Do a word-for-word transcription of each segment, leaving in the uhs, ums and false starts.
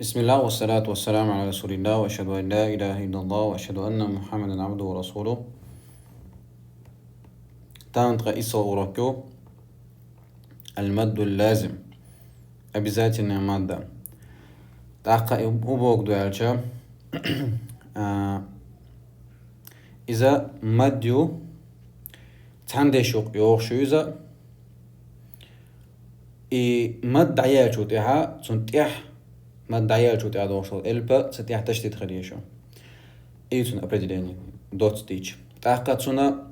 بسم الله والصلاة والسلام على رسول الله وأشهد أن لا إله إلا الله وأشهد أن محمدا عبده ورسوله. Тахана тха исал урок ю المد اللازم, обязательная мадда. ТӀаккха и убог дуьлча, а, иза мад ю, цхьана дешух йохуш ю иза. И мад дӀаяьлчул тӀаьхьа, цунна тӀехь, мад дӀаяьлчул тӀаьхьа дохуш долу элпа, цу тӀехь ташдид хила еза. И цунна определение доцца дийцича. ТӀаккха цунна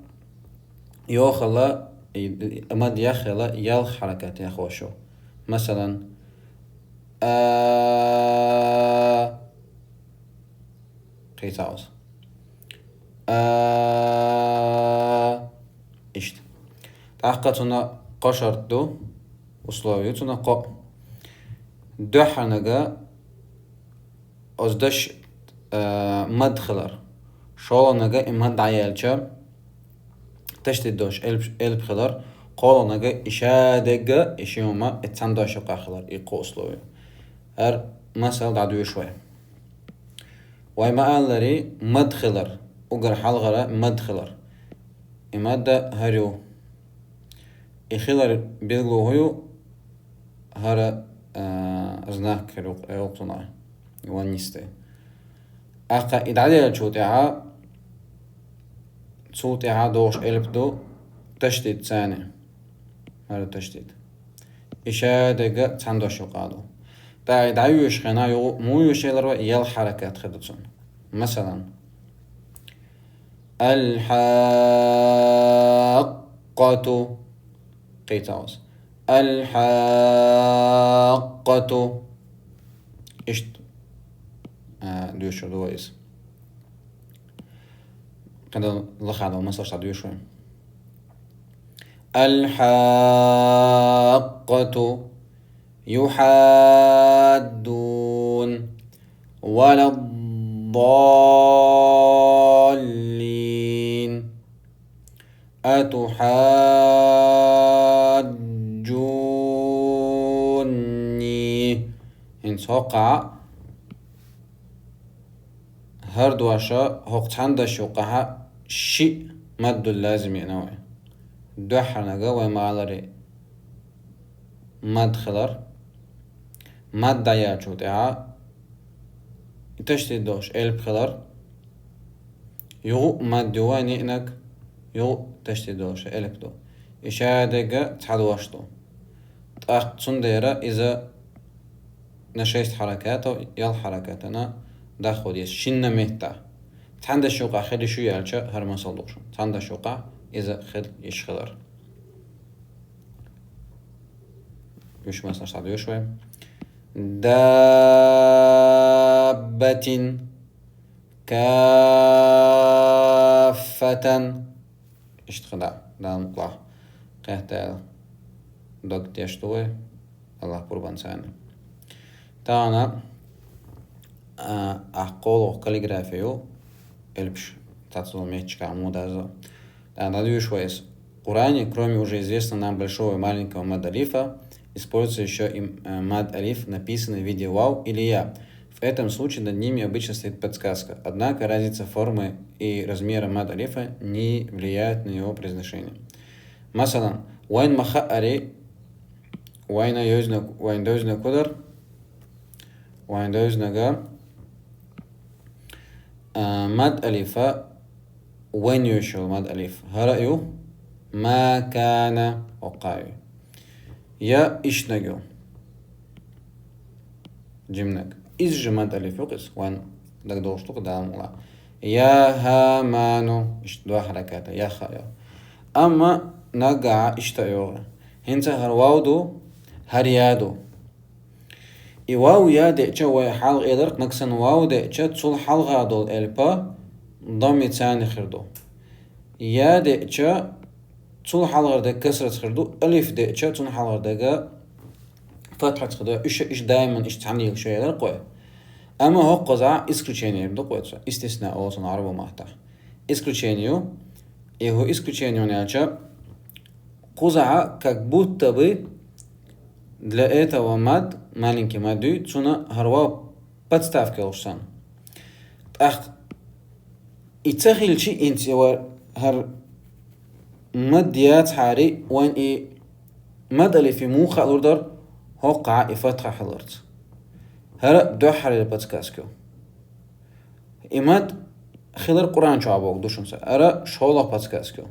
йохалла, и, и мад яхъяла ялх хьаракат яхош ю. Масалан, а, кхийца аса. А, иштта. ТӀаккха цунна кхо шарт ду, условие цунна кхо. Дуьххьарнага оцу даш, а, мад хилар. ШолгӀанага и мад дӀаяьлча, ташдид долуш элп, элп хилар. КхоалгӀанага и шадерг, и ши хӀума, и цхьана дош юкъахь хилар, и кхо условие. ХӀара масал дӀадоьшу вай. Вай ма-аллара, мад хилар, уггар хьалхара мад хилар. И мад хӀара ю. И хилар билгало хӀун ю? ХӀара, а, знак хир ю, йолу цунах, ван йисте. ТӀаккха и дӀаделлачул тӀаьхьа, цул тӀаьхьа дохуш элп ду ташдид царна. ХӀара ташдид. И шадерг цхьана дош юкъа ду. ТӀаккха и дӀайоьшуш хенахь, юха муха йоьшуш елар вай, ялх хьаракат хир ду цунна. Масалан, الحاقة. Кхийца аса. الحاقة. Иштта, а, доьшур ду вай иза. КхидӀа лаха долу масалш дӀадоьшу вай. الحاقة. يحادون. ولا الضالين. أتحاجوني. ХӀинца хӀокхахь хӀара дош, хӀокху цхьана дош юкъахь шиъ маддул лазим йиъна вай. Дуьххьарнага вай ма-аллара мад хилар. Мад дӀаяьлчул тӀаьхьа и ташдид долуш элп хилар. Юха а мад ю вайн йиънарг, юха а ташдид долуш элп ду. И шадерг цхьа дош ду. ТӀаккха цундела иза на шесть хьаракатов, ялх хьаракатана даха деза шинна меттехь. Цхьана дош юкъахь хила йиш ю аьлча, хӀара масал ду шуна. Цхьана дош юкъахь иза хила йиш хилар. Уьш масалш дӀадоьшу вай. دابة. كافة. Иштта хӀара, Дала мукъалахь, кхетта дог деш ду вай, АллахӀ пурбанца. Тахана, а, ахь кхоалгӀа каллиграфи ю, элпаш цхьацца меттигашкахь муха даза. ТӀаккха дӀадоьшу вай иза. В Коране, кроме уже известного нам большого и маленького мад алифа, используется ещё и, э, мад алиф, написанный в виде вав или я. В этом случае над ними обычно стоит подсказка. Однако разница формы и размера мад алифа не влияет на его произношение. Масалан, вайн ма-хаъара, вайна йоьзна, вайн доьзна кудар, вайн доьзнага, а, мад алифа, вайн йоьшуш йолу мад алиф. ХӀара а ю, ма кана, хӀокхахь ю. Я ишттаниг ю. Жиманиг. Иза же мад алиф ю-кх иза, вайн дагадогӀуш ду-кх, Дала мукъалахь. Я хӀаману, иштта два хьараката, я ха ю. Амма наггахь иштта йогӀу. ХӀинца хӀара вав ду, хӀара я ду. И вав я деъча, вай хьалха элира-кх, нагахь санна вав деъча, цул хьалха долу элп даммаца хир ду. Я деъча, цул хьалхара дерг касраца хир ду, алиф деъча, цунна хьалхара дерг фатхьаца хир ду. Уьш, уьш даиман иштта цхьаьна лелаш ю элира-кх вай. Амма хӀокхузахь исключение ду-кх вай цо, истисна олу цунах Ӏарбойн маттахь. Исключение ю, и хӀун исключение ю аьлча, кхузахь как будто бы для этого мад, маленький мад ю, цунна хӀара вав подставка йолуш санна. ТӀаккха и ца хилчи, инца и ва хӀара мад яцахьари, вайн и мад алиф и муха хаалур дара, хӀокхахь и фатхьа хиларца. ХӀара дуьххьарлера подсказка ю. И мад хилар Къуръан чохь боху ду шуна сан. ХӀара шолгӀа подсказка ю.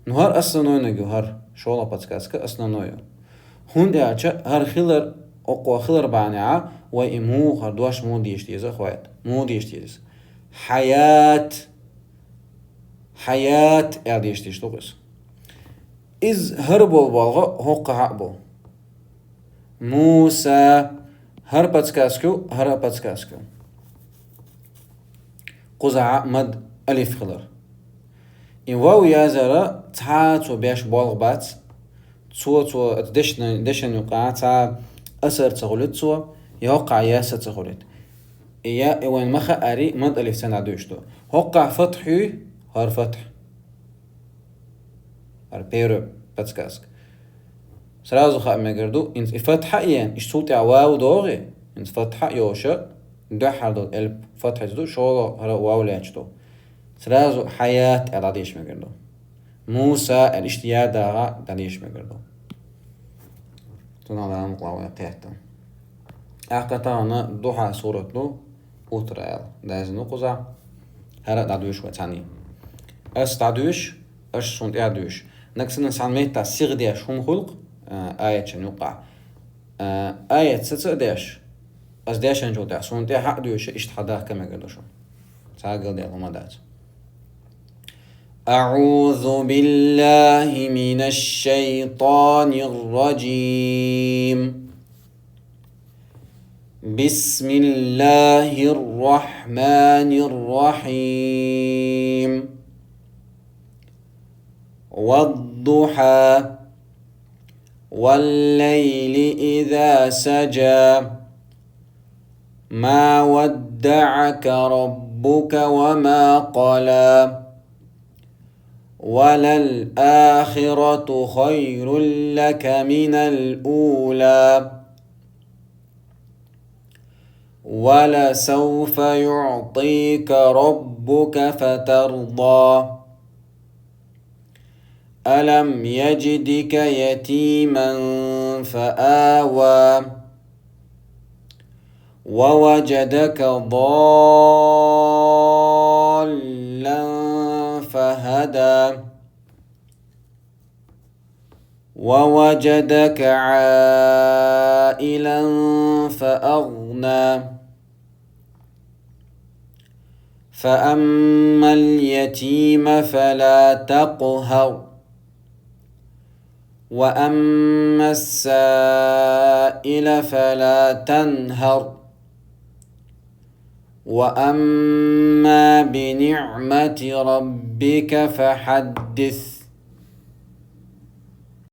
Ну, хӀара основной наг ю, хӀара шолгӀа подсказка основной ю. ХӀунда аьлча хӀара хилар, оккхо хилар бахьанехь, вай и муха хӀара дош муха деша деза, хӀоьттина. Муха деша деза? Хьаят. Хьаят аьлла деша дезаш ду иза. Иза хӀара болу болх хӀокхахь а бу. Муса. ХӀара подсказка ю, хӀара подсказка ю. Кхузахь а мад алиф хилар. И вав язара цхьа а цо беш болх бац, цо, цо оцу дешна-, дешан юкъахь цхьа а асар ца хуьлуьйту цо, йоккхахь яса ца хуьлуьйту. И я, и вайн ма хаари, мад алиф санна дӀадуьйш ду. ХӀокхахь фатхь юй, хӀара фатхь. ХӀара первая подсказка. Сразу хаа мегар ду, инца и фатхьа а еана, иштта цул тӀаьхьа вав догӀий, инца фатхьа а йоша, дуьххьара долу элп фатхьаца ду, шолгӀа хӀара вав лаьтташ ду. Сразу хьаят аьлла дӀадеша мегар ду. Муса аьлла иштта я дагӀа дӀадеша мегар ду. Цунах лаам къа вай кхетта. ТӀаккха тахана Духьа сурат ду, утра аьлла. Даза ду кхузахь. ХӀара а дӀадуьйш вай цхьаьний. Ас дӀадуьйш, аш суна тӀаьхьа дуьйш. Нагахь санна цхьана меттехь сиха деш хӀума хуьлу-кх, а, аяташна юкъахь. А, аят саца а деш, ас дешначул тӀаьхьа суна тӀаьхьа а дуьйш, иштта хьадахка мегар ду шуна. Цхьа а галдаьлла хӀума дац. أعوذ بالله من الشيطان الرجيم. بسم الله الرحمن الرحيم. والضحى. والليل إذا سجى. ما ودعك ربك وما قلى. وللآخرة خير لك من الأولى. ولسوف يعطيك ربك فترضى. ألم يجدك يتيما فآوى. ووجدك ضالا فهدى. ووجدك عائلا فأغنى. فأما اليتيم فلا تقهر. وأما السائل فلا تنهر. وأما بنعمة ربك فحدث.